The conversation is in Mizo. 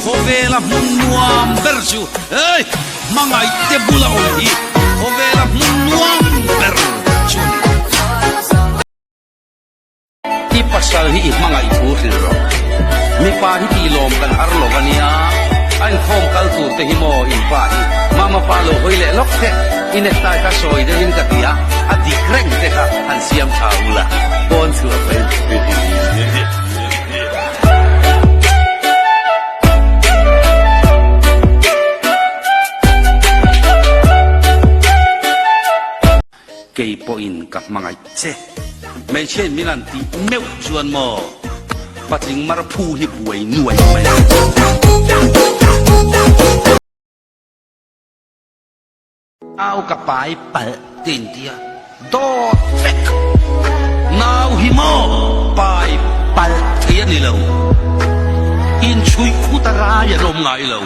Khawvela hmun nuam ber chu ei hmangaih te bula awm hi khawvela hmun nuam ber chu a ni. I pasal hi i hmangaih thu hrilh rawh. Mipa hi tih lawm kan har lo a nia. A inkhawm kal tur te hi maw in pa hi mama pa lo hawi leh lawk te i necktie kha sawi deuhin ka ti a, a dik reng te kha han siam tha ula pawn chhuah mai. Kei pawhin ka hmangaih che. Hmeichhiain min han tih meuh chuan maw patling mar phu hi buai nuai mai ang. Au ka pai palh te in tia dawt vek. Nau hi maw pai palh thei a ni lo. Inchhuih khut a rai an awm ngai lo.